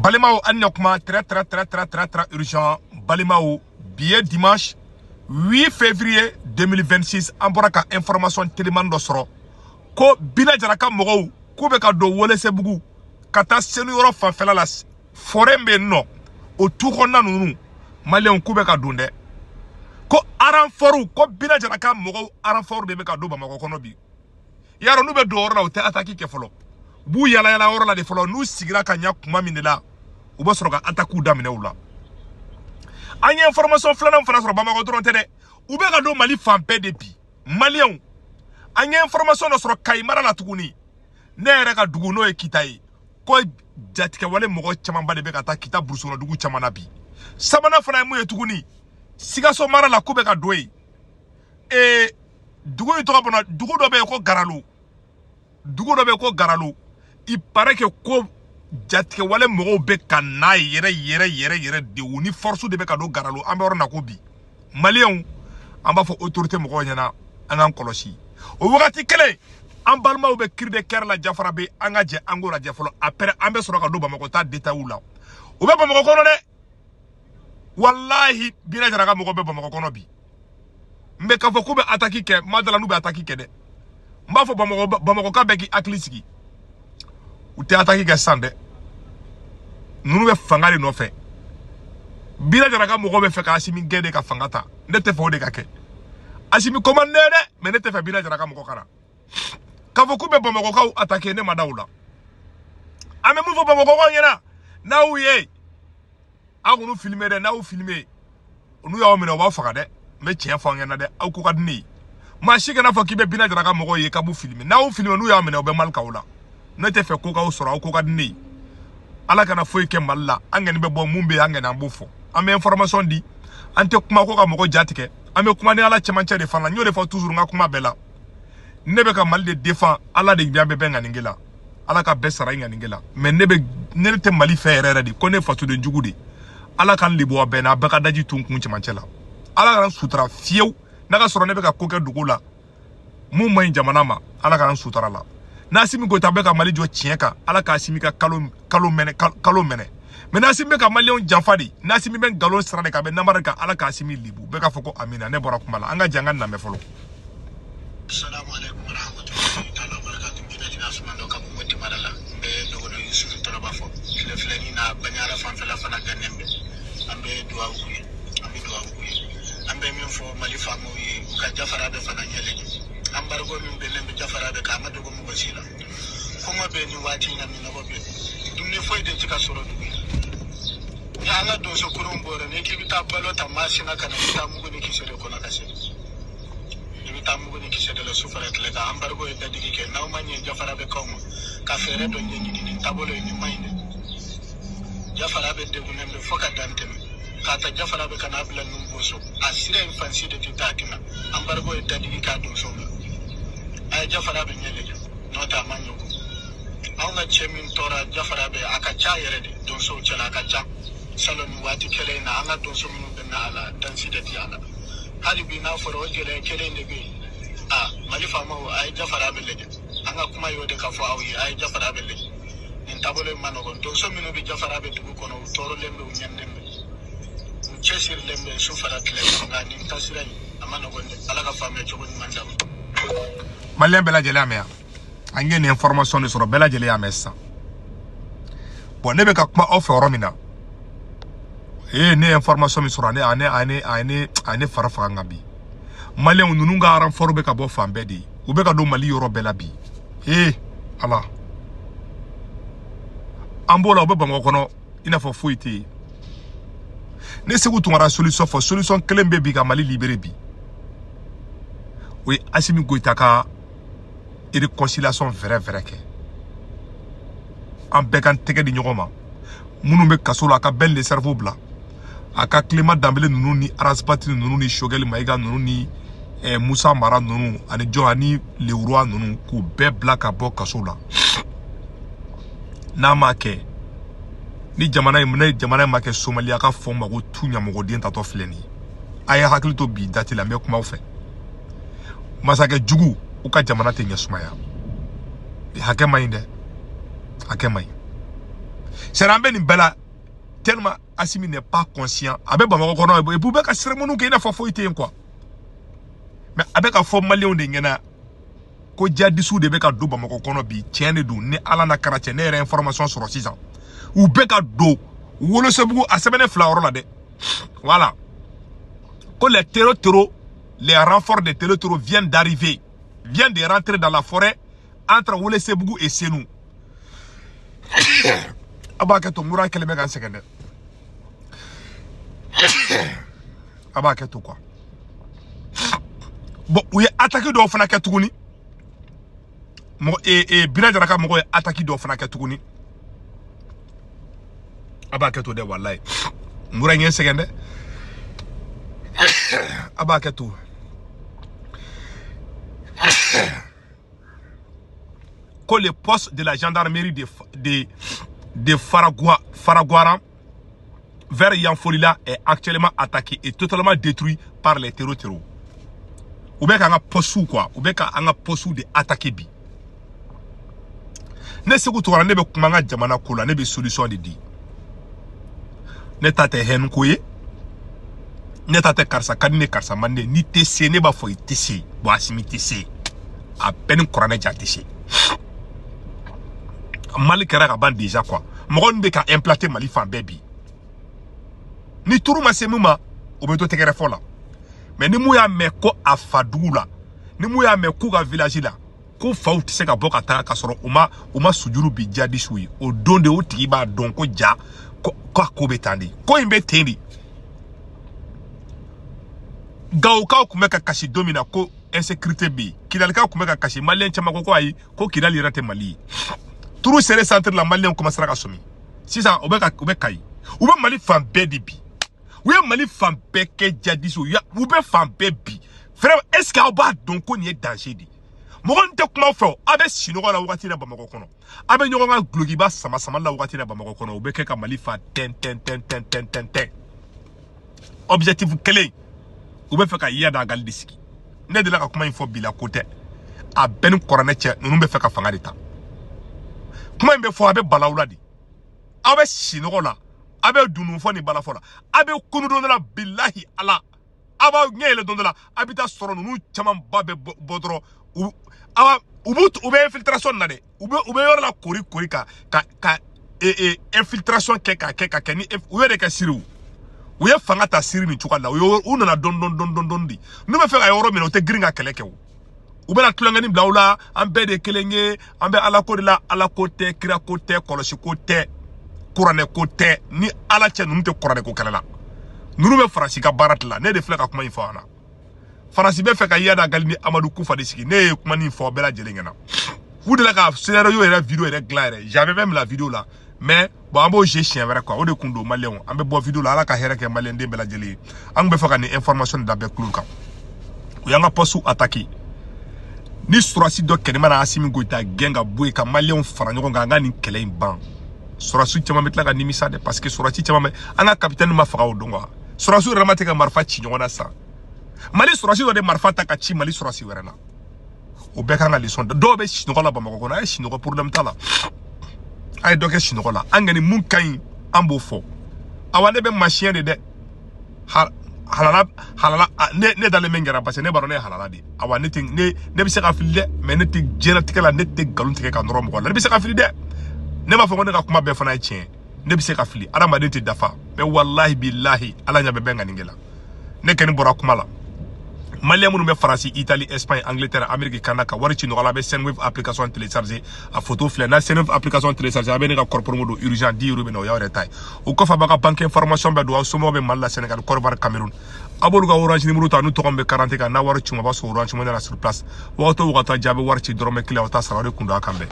Balimaw, an ɲa kuma très très très très très très urgent. Balimaw, bi ye dimanche 8 février 2026. An bɔra ka information teliman dɔ sɔrɔ ko Bina Jara ka mɔgɔw k'u bɛ ka don Welesebugu ka taa Senu yɔrɔ fanfɛla la, forêt bɛ yen nɔ, o tu kɔnɔna ninnu. Maliyɛnw, k'u bɛ ka don dɛ, ko renfort, ko Bina Jara ka mɔgɔw renfort de bɛ ka don Bamakɔ kɔnɔ bi. Yarɔ, n'u bɛ don yɔrɔ la, u tɛ attaque kɛ fɔlɔ, u b'u yala yala yɔrɔ la de fɔlɔ. N'u sigira ka ɲa kuma min de la, u bɛ sɔrɔ ka attaque daminɛ u la. An ye information filanan fana sɔrɔ. Bamakɔ dɔrɔn tɛ dɛ, u bɛ ka don Mali fan bɛɛ de bi. Maliyɛnw, an ye information dɔ sɔrɔ Kayi mara la tuguni, ne yɛrɛ ka dugu, n'o ye Kita ye, ko jatigɛwale mɔgɔ camanba de bɛ ka taa Kita burusi kɔnɔ dugu caman na bi. Sabanan fana ye mun ye tuguni? Sikaso mara la, k'u bɛ ka don yen. Dugu in tɔgɔ bɔnna, dugu dɔ bɛ yen ko Garalo, dugu dɔ bɛ yen ko Garalo. Il paraît que ko jatigɛwale mɔgɔw bɛ ka na yɛrɛ yɛrɛ yɛrɛ yɛrɛ de, u ni force de bɛ ka don Garalo. An bɛ yɔrɔ na ko bi, maliyɛnw, an b'a fɔ autorité mɔgɔw ɲɛna, an k'an kɔlɔsi. O wagati kelen, an balimaw bɛ cri de cœur la Jafara bɛ. An ka jɛ an k'o lajɛ fɔlɔ, après an bɛ sɔrɔ ka don Bamakɔ ta détail la. U bɛ Bamakɔ kɔnɔ dɛ, walahi, Bina Jara ka mɔgɔw bɛ Bamakɔ kɔnɔ bi. N bɛ k'a fɔ k'u bɛ attaque kɛ, n ma dala n'u bɛ attaque kɛ dɛ. N b'a fɔ Bamakɔ, Bamakɔ ka bɛɛ k'i hakili sigi, u tɛ attaque kɛ sisan dɛ. Ninnu bɛ fanga de nɔfɛ. Bina Jara ka mɔgɔw bɛ fɛ ka Asimi gɛn de ka fanga ta. Ne tɛ fɛ o de ka kɛ. Asimi ko man dɛ, mais ne tɛ fɛ Bina Jara ka mɔgɔ kana k'a fɔ k'u bɛ Bamakɔkaw attaquer. Ne ma da o la. An bɛ mun fɔ Bamakɔkaw ɲɛna? N'aw ye aw k'u filmer dɛ, n'aw filmer, n'u y'aw minɛ, u b'aw faga dɛ. N bɛ tiɲɛ fɔ aw ɲɛna dɛ, aw ko ka di ne ye. Maa si kana fɔ k'i bɛ Bina Jara ka mɔgɔw ye k'a b'u filmer. N'aw filmer, n'u y'a minɛ, u bɛ mali k'aw la. Ne tɛ fɛ ko k'aw sɔrɔ, aw ko ka di ne ye. Ala kana foyi kɛ Mali la. An kɔni bɛ bɔ mun bɛ yen, an kɔni an b'o fɔ, an bɛ information di. An tɛ kuma ko ka mɔgɔ ja tigɛ, an bɛ kuma ni Ala cɛmancɛ de fana. N y'o de fɔ toujours n ka kuma bɛɛ la. Ne bɛ ka Mali de défend. Ala de bɛ bɛn ŋaninge la, Ala ka bɛɛ sara i ŋaninge la. Mais ne bɛ ne tɛ Mali fɛ yɛrɛ yɛrɛ de, ko ne fasoden jugu de. Ala ka n lebu a bɛɛ n'a bɛɛ ka daji tun kun cɛmancɛ la. Ala kana sutura fiyewu n'a ka sɔrɔ ne bɛ ka ko kɛ dugu la mun man ɲi jamana ma. Ala k'an sutura la. N'Asimi Goyita bɛ ka Mali jɔ tiɲɛ kan, Ala k'Asimi ka kalo kalo mɛnɛ, kalo mɛnɛ. Mais n'Asimi bɛ ka maliyɛnw janfa de, n'Asimi bɛ nkalon sira de kan, a bɛ namara kan, Ala k'Asimi lebu. Bɛɛ k'a fɔ ko amina. Ne bɔra kuma la, an ka jɛ an ka lamɛn fɔlɔ. Assalamu alaikum warahmatullahi ta'ala wabarakatuh. Bina jina suman dɔ ka bɔ Moti mara la. N bɛ dɔgɔnɔ Yusufu Tɔrɔba fɔ. Tile filɛnin na, Baɲara fanfɛla fana gannen bɛ. An bɛ duwawu k'u ye. An bɛ duwawu k'u ye. An bɛ min fɔ Mali faamaw ye, u ka Jafara bɛ fana ɲɛ lajɛ. Embargo min bɛnnen bɛ Jafara bɛ kan, a ma dogo mɔgɔ si la. Kɔngɔ bɛ nin waati in na, minɔgɔ bɛ. Dumuni foyi de tɛ ka sɔrɔ dugu in. Ni an ka donso kurun bɔra, n'i k'i bɛ taa balo ta Masina ka na, i bɛ taa mugu ni kisɛ de kɔnɔ ka segin. I bɛ taa mugu ni kisɛ de la su fara tile kan. Embargo ye dadigi kɛ. N'aw ma ɲɛ Jafara bɛ kaw ma ka fɛɛrɛ dɔ ɲɛɲini, nin taabolo in nin man ɲi dɛ. Jafara bɛ degunnen bɛ fo ka dan tɛmɛ. K'a ta Jafara bɛ ka n'a bila ninnu boso, a sira in fansi de tɛ taa a tɛna. Embargo ye dadigi k'a donsow la. A ye Jafara bɛ ɲɛ lajɛ, n'o tɛ a ma ɲɛ ko. Anw ka cɛ min tɔɔra Jafara bɛ, a ka ca yɛrɛ de donsow cɛla, a ka ca. Salon nin waati kelen in na, an ka donso minnu bɛ na a la, dansi de ti a la. Hali bi n'a fɔra o gɛlɛya kelen de bɛ yen. A Mali faamaw, a ye Jafara bɛ lajɛ. An ka kuma y'o de ka fɔ aw ye, a ye Jafara bɛ lajɛ. Nin taabolo in ma nɔgɔn. Donso minnu bɛ Jafara bɛ dugu kɔnɔ, u tɔɔrɔlen bɛ, u ɲɛnden bɛ, u cɛsirilen bɛ su fara tile kan, nka nin taasira in a ma nɔgɔn dɛ. Ala ka faamuya cogo ɲuman d'a ma. Maliyɛn bɛɛ lajɛlen y'a mɛn yan, an ye nin information de sɔrɔ, bɛɛ lajɛlen y'a mɛn sisan. Bon, ne bɛ ka kuma aw fɛ yɔrɔ min na, ee, ne ye information min sɔrɔ, a ne fara faga n kan bi. Maliyɛnw, ninnu ka renfort bɛ ka bɔ fan bɛɛ de, u bɛ ka don Mali yɔrɔ bɛɛ la bi. Ee Ala, an b'o la, u bɛ Bamakɔ kɔnɔ i n'a fɔ foyi tɛ yen. Ne Segu Tunkara, solution fɔ, solution kelen bɛ bi ka Mali libérer bi, o ye Asimi Goyita ka réconciliation vrai vrai kɛ. An bɛɛ k'an tɛgɛ di ɲɔgɔn ma. Minnu bɛ kaso la, a ka bɛn le cerveau bila a ka Clément Danbele ninnu ni Arasipati ninnu ni Sogɛli Mayiga ninnu ni Musa Mara ninnu ani jɔn ani Leroy ninnu, k'u bɛɛ bila ka bɔ kaso la. N'a ma kɛ ni jamana in, ni jamana in ma kɛ Somaliya ka fɔ ma ko tu ɲamɔgɔden tatɔ filɛ nin ye. A ye hakili to bi date la, n bɛ kuma aw fɛ. Masakɛ jugu, u ka jamana tɛ ɲɛ sumaya. Hakɛ man ɲi dɛ, hakɛ man ɲi. C'est an bɛ nin bɛɛ la tellement Assimi n'est pas conscient. A bɛ Bamakɔ kɔnɔ et puis u bɛ ka cérémonie kɛ i n'a fɔ foyi tɛ yen quoi. Mais a bɛ ka fɔ maliyɛnw de ɲɛna ko djihadistes de bɛ ka don Bamakɔ kɔnɔ bi. Tiɲɛ de don, ni Ala n'a kɛra cɛ, ne yɛrɛ information sɔrɔ sisan, u bɛ ka don Wolosobugu, a sɛbɛnnen fila yɔrɔ la dɛ. Voilà, ko les terros, les renforts des terros viennent d'arriver, viennent de rentrer dans la forêt entre Welesebugu et Senou. A b'a kɛ to, mura kɛlen bɛ ka n sɛgɛn dɛ. A b'a kɛ to quoi. Bon, u ye attaque dɔw fana kɛ tuguni. Mɔgɔ ee Bina Jara ka mɔgɔw ye attaque dɔw fana kɛ tuguni. A b'a kɛ to dɛ, walayi mura in ye n sɛgɛn dɛ. A b'a kɛ to ko le poste de la gendarmerie de Faragouaran vers Yanfolila est actuellement attaqué et totalement détruit par les terros. U bɛ k'an ka poste quoi, u bɛ k'an ka poste de attaquer bi. Ne Sékou Tounkara, ne bɛ kuma an ka jamana ko la, ne bɛ solution de di. Ne ta tɛ haine ko ye, ne ta tɛ karisa ka di ne, karisa man di ne. N'i tɛ se, ne b'a fɔ i tɛ se. Bon, Assimi tɛ se, a bɛɛ ni kuranɛ ja tɛ se. Mali kɛra ka ban déjà quoi. Mɔgɔ min bɛ ka implanter Mali fan bɛɛ bi, ni turu ma se mun ma, o bɛ to tɛgɛrɛ fɔ la. Mais ni mun y'a mɛn ko a fa dugu la, ni mun y'a mɛn k'u ka village la, ko faw tɛ se ka bɔ ka taga ka sɔrɔ u ma sujuru bi djihadistes ye, o don de o tigi b'a dɔn ko ja ko a ko bɛ tan de, ko in bɛ ten de. Gawokaw tun bɛ ka kasi don min na ko insécurité bɛ yen, Kidalikaw tun bɛ ka kasi, maliyɛn caman ko ayi, ko Kidali yɛrɛ tɛ Mali ye. Turu sere centre la, maliyɛnw commencera ka sɔmi sisan. U bɛ ka u bɛ Kayi, u bɛ Mali fan bɛɛ de bi. U ye Mali fan bɛɛ kɛ djihadistes, u bɛ fan bɛɛ bi. Frère, est ce que aw b'a dɔn ko nin ye danger de ye? Mɔgɔ min tɛ kuma fɛ, aw bɛ sinɔgɔ la wagati la Bamakɔ kɔnɔ, aw bɛ ɲɔgɔn ka gulokiba sama sama la wagati la Bamakɔ kɔnɔ, u bɛ kɛ ka Mali fa tɛn tɛn tɛn tɛn tɛn tɛn tɛn. Objectif kelen, u bɛ fɛ ka Iyad Ag Ghali de sigi. Ne delila ka kuma in fɔ bi la, ko tɛ a bɛɛ ni kuranɛ cɛ, ninnu bɛ fɛ ka fanga de ta. Kuma in bɛ fɔ, a bɛ balawu la de. Aw bɛ sinɔgɔ la, aw bɛ dunun fɔ ni balafɔ la, aw bɛ kunu don dɔ la, bilahi Ala, aw b'aw ɲɛ yɛlɛ don dɔ la, a bɛ taa sɔrɔ ninnu camanba bɛ bɔ dɔrɔn. U awa u b'u u bɛ infiltration na dɛ, u bɛ yɔrɔ la kori kori ka infiltration kɛ ka kɛ ka kɛ ni u yɛrɛ kɛ siriw. U ye fanga ta siri nin cogoya la, u nana dɔɔni dɔɔni dɔɔni dɔɔni de. N'u bɛ fɛ ka yɔrɔ minɛ, u tɛ girin ka kɛlɛ kɛ o. U bɛna tulonkɛni bila u la, an bɛɛ de kelen ye, an bɛ Ala ko de la. Ala ko tɛ, kira ko tɛ, kɔlɔsi ko tɛ, kuranɛ ko tɛ. Ni Ala cɛ, ninnu tɛ kuranɛ ko kɛlɛ la, ninnu bɛ Faransi ka baara de la. Ne de filɛ ka kuma in fɔ an na. Faransi bɛ fɛ ka Iyad Ag Ghali ni Amadu Kufa de sigi. Ne ye kuma nin fɔ bɛɛ lajɛlen ɲɛna. U delila ka scénario yɛrɛ, vidéo yɛrɛ dilan yɛrɛ, j'avais même la vidéo là. Mais bon, an b'o je siɲɛ wɛrɛ quoi. O de kun don maliyɛnw, an bɛ bɔ vidéo la. Ala ka hɛrɛ kɛ maliyɛn den bɛɛ lajɛlen ye. An tun bɛ fɛ ka nin information da bɛɛ kulo kan. U y'an ka poste attaqué. Ni sɔrɔsi dɔ kɛnɛ mana Assimi Goïta gɛn ka bɔ yen, ka maliyɛnw fara ɲɔgɔn kan, an ka nin kɛlɛ in ban, sɔrɔsi caman bɛ tila ka nimisa dɛ, parce que sɔrɔsi caman bɛ an ka capitaine ma faga o don quoi. Sɔrɔsiw yɛrɛ ma tɛ ka marifa ci ɲɔgɔn na sisan. Mali sɔrɔsi dɔ de marifa ta ka ci Mali sɔrɔsi wɛrɛ la. O bɛɛ kan ka leçon. Dɔw bɛ sinɔgɔ la Bamakɔ kɔnɔ, a ye sinɔgɔ, problème t'a la, a ye dɔ kɛ sinɔgɔ la. An kɔni mun ka ɲi, an b'o fɔ. Awa ne bɛ masiyɛn de dɛ, halala halala, ne dalen min kɛra, parce que ne b'a dɔn ne ye halala de ye. Awa ne tɛ ne bɛ se ka fili dɛ, mais ne tɛ diɲɛlatigɛ la, ne tɛ nkalon tigɛ ka nɔrɔ mɔgɔ la. Ne bɛ se ka fili dɛ, ne b'a fɔ ko ne ka kuma bɛɛ fana ye tiɲɛ. Ne bɛ se ka fili, adamaden tɛ dafa, mais walahi bilahi, Ala ɲɛ bɛ bɛn ka nin kɛ la. Ne kɔni bɔra kuma la. Maliyɛn minnu bɛ Faransi, Italie, Espagne, Angleterre, Amérique, Canada, ka wari ci nɔgɔ la, a bɛ Sendwave application télécharger. A photo filɛ n'a Sendwave application télécharger, a bɛ ne ka code promo don urgent 10 euros bɛ na, o y'aw yɛrɛ ta ye. O kɔfɛ, a b'a ka banque information bɛɛ don. Aw somɔgɔw bɛ Mali la, Sénégal, Côte d'Ivoire, Cameroun, a b'olu ka Orange numéro ta n'u tɔgɔ min bɛ carte kan. N'a wari ci ma, a b'a sɔrɔ Orange Money la sur place. Wagati o wagati, a bɛ wari ci dɔrɔmɛ kelen, aw t'a sara. O de kun don a kan bɛn.